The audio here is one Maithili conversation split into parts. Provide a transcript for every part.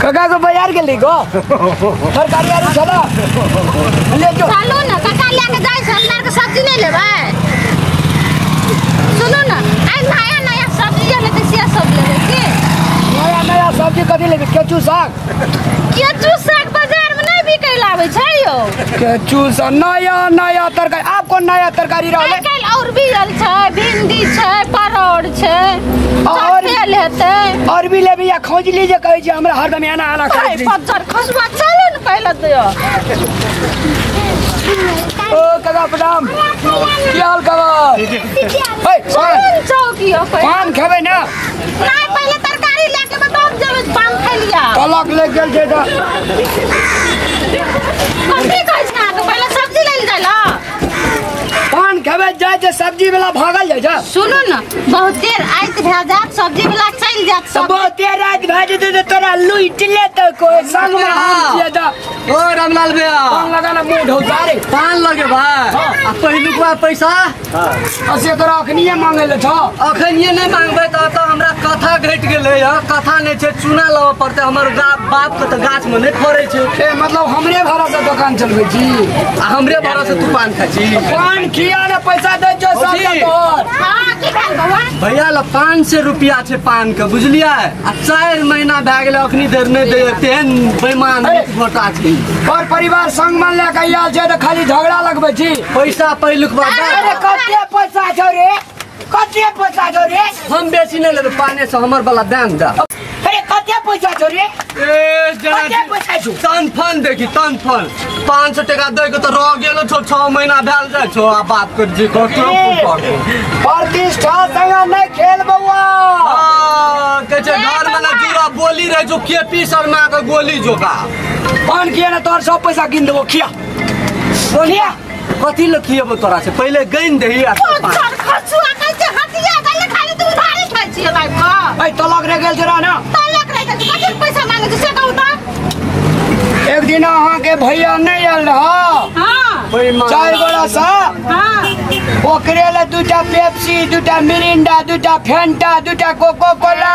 काका को बाजार गेली गो तरकारी आरु छला ले जो। चलू ना काका ले के जाय छै, हमरा के सब्जी नहीं लेबै। सुनू ना आइ नया नया सब्जी जे लेते से सब लेबै के? नया नया सब्जी कथी लेबै? केचू साग। केचू साग बाजार में नहीं बिकै लाबै छै यौ। केचू साग नया नया तरकारी। आप कोन नया तरकारी रहले? आइ काल्हि और भी आयल छै, भिंडी छै, परोड़ छै, और लेते और भी लेबी या खोजली जे कहै छै हमरा हरदम एना एना खाइ छै। पत्थर खसुआ चलू ने पहिले दियो। ओ काका प्रणाम, की हाल काका? ए चौकी पान खेबै ना? नहीं पहिले तरकारी लेके बताओ जेबै पान खाइ लिया। कलक ले गेल छै त कथी कहै छै अहाँके? पहिले सब्जी ले जाइ ला। पान खेबै जाइ छै सब्जी वाला भागल जाइ छै। सुनू ना बहुत देर आइत भए जात सब्जी वाला चलि जात सब। बहुत देर रात भए जेतै त तोरा लूटि लेतै कोइ संग में हम छियै त। ओ रामलाल भैया पान लगाना मुंह ढौसा रे। पान लगे भाई आ पहिलुकवा पैसा आ से तोरा अखनिये मांगै ले छौ? अखनिये नहीं मांगबै त हमरा कथा घटि गेलै ह। कथा नहीं छै, चूना लेबऽ पड़तै। हमर बाप के त गाछ में नहीं फड़ै छै। ए मतलब हमरे भाड़ा से दुकान चलबै छी आ हमरे भाड़ा से तू पान खाइ छी? पान खिया ने पैसा दै छौ सब तोहर। हां की भेल बौआ? भैया ल 500 रुपया छै पान के, बुझलियै? आ 4 महीना भए गेलै अखनी धरि नहि दैय, तेहन बेईमान घोटा छै। पर परिवार संग मन लए के आयल छै त खाली झगड़ा लगबै छी। पैसा पहिलुकवा दे। अरे कते पैसा छौ रे? कते पैसा छौ रे? हम बेसी नहीं लेबै, पाने से हमर वाला दाम दे। अरे कते पैसा छौ रे? ए कते पैसा छौ? तन फन देखी तन फन 500 टका दै के त रह गेलो छौ, 6 महीना भेल जाइ छौ। आ बात कर जे कतरो प्रतिष्ठा संग नहीं खेल बौआ। हां कहै छै घर में ना जुड़ा बोली रहे जो केपी शर्मा के गोली जोका। पान किया ना तोहर सब पैसा गिन देबो। खिया बोलिया कथी ल खियेबो तोरा से? पहिले गइन देही आ पत्थर खसुआ कहै छै हटिया गले खाली तू उधारी खाइ छियै भाई को। ए तलक रे गेल छै ना? तलक रे गेल कथी पैसा मांगे छै से कहू त। एक दिन अहाँ के भैया नहीं आयल रह। हां 4 गोरा सा। हां ओकरे ले 2टा पेप्सी, 2टा मिरिंडा, 2टा फेंटा, 2टा कोको कोला,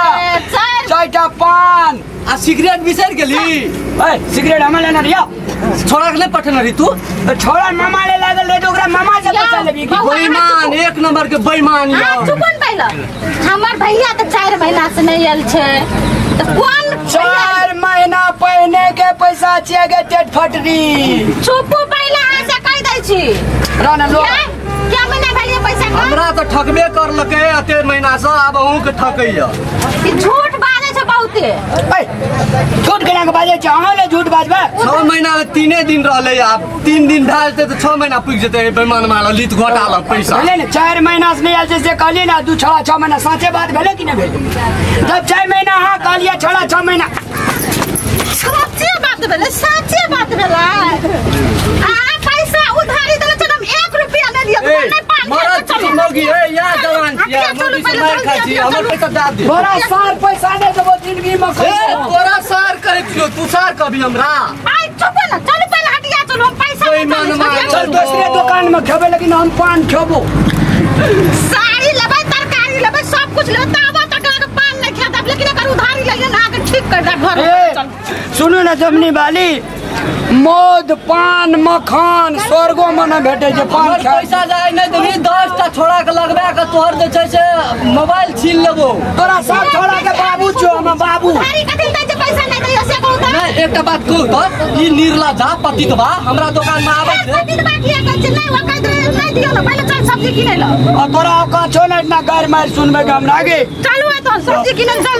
4टा पान आ सिगरेट बिसरि गेली। ए सिगरेट हमरा लेना रिया। छोड़ा के नहीं पठेने रही तू? छोड़ा मामा ले लागल रहे तो ओकरा मामा से पैसा लेबी की? बेईमान एक नंबर के बेईमान। हां चुप न पहिले। हमर भैया त 4 महीना से नहीं आयल छै त कोन 4 महीना पहिने के पैसा छियै गे टेट फटरी। चुप पहिले अहाँ से कहि दै छी। राना लो क्या महीना भेलियै पैसा के? हमरा त ठकबे करलकै एते महीना से, आब अहूँ के ठकैया। ई झूठ बाजै छै बहुते। ए झूठ केना के बाजै छै? अहाँ ले झूठ बाजबै? 6 महीना में 3 दिन रहलै, आब 3 दिन भए जेतै त 6 महीना पुगि जेतै। बेईमान मारल लीत घोटा ल पैसा। भेलै ने 4 महीना से नहीं आयल छै से कहलियै ने 2 छोड़ा 6 महीना साँचे बात भेलै कि नहि भेलै? जब 4 महीना अहाँ कहलियै छोड़ा 6 महीना साँचे बात भेलै, साँचे बात भेलै। आ पैसा उधारी देले छै हम 1 रुपया नहि दिअ। नहि पान मरद छी मौगी। ए या जवान छी या मौगी से मार खाइ छी। हमर पैसा दे दे। तोरा सार पैसा नहि देबो जिंदगी में। ए तोरा सार कहै छियौ, तू सार कहबी हमरा? आइ चुप न चलू पहिले हटिया चलू। हम पैसा चल दोसरे दुकान में खेबै लेकिन हम पान खेबो। साड़ी लेबै, तरकारी लेबै, सब कुछ लेबै ताबा तक अहाँके पान नहि खा देब, लेकिन एकर उधारी लइए ने अहाँके ठीक कर देब घर। सुनू ने जमनी वाली, मौध पान मखान स्वर्गो में न भेटै छै। पान पैसा जाय नहि देबही 10 टा छोड़ा के लगबा के तोहर जे छै से मोबाइल छीन लेबो। तोरा सब छोड़ा के बाबू छौ हम बाबू। उधारी कथी दै छै पैसा नहि दैयो से कहू त। नहि एकटा बात कहू त ई निर्ला जा पतितबा हमरा दुकान में आबै छै। पतितबा किया कहै छै? नहि ओकरा नहि दियौ ने पहिले चल सब्जी किनै ल। आ तोरा औकात छौ ने इतना गारि मारि सुनबै के हमरा गे? चलू एतऽ सब्जी किनै चल।